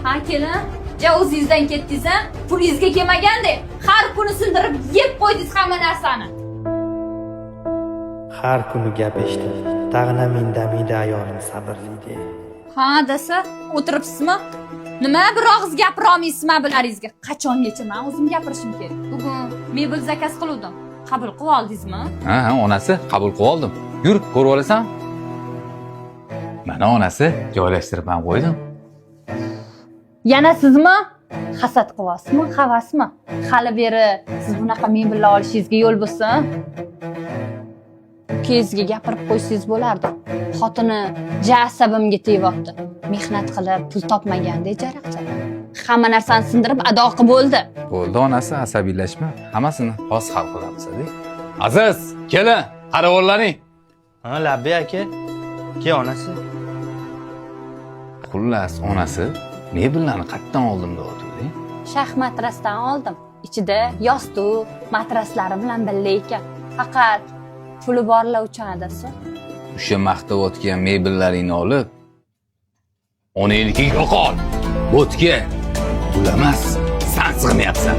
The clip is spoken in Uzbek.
Ha, kelin, ja o'zingizdan ketdingiz, a? Pulingizga kelmaganda har kuni sindirib yeb qo'ydingiz hamma narsani. Har kuni gap eshitib, tag'inam indamaydi ayolim sabrli de. Ha, desa, o'tiribsizmi? Nima bir og'iz gapira olmaysizmi bilaringizga? Qachongacha man o'zim gapirishim kerak? Bugun mebel заказ qiluvdim. Qabul qilib oldingizmi? Ha, onasi, qabul qilib oldim. Yur, ko'rib olasan. Mana, onasi, joylashtirib ham qo'ydim. Yana sizmi? Hasad qilyapsizmi, havasmi? Hali beri siz bunaqa mebellar olishingizga yo'l bo'lsin. Ukangizga gapirib qo'ysangiz bo'lardi. Xotini ja asabimga tegyapti. Mehnat qilib pul topmaganda jaraqcha. Hamma narsani sindirib ado qilib bo'ldi. Bo'ldi, onasi, asabiylashma. Hammasini hozir hal qilamiz. Aziz, kelin, qaravollaring. Ha, labbay, aka. Ke, onasi. Xullas, onasi, mebellarni qayerdan oldim deyotganding? Shah matrasdan oldim. Ichida yostiq, matraslari bilan birga ekan. Faqat puli borlar uchun, adasi. O'sha maqtayotgan mebellaringni olib, onangnikiga yo'qol. Bo'tga. Pul emas, san sig'mayapsan.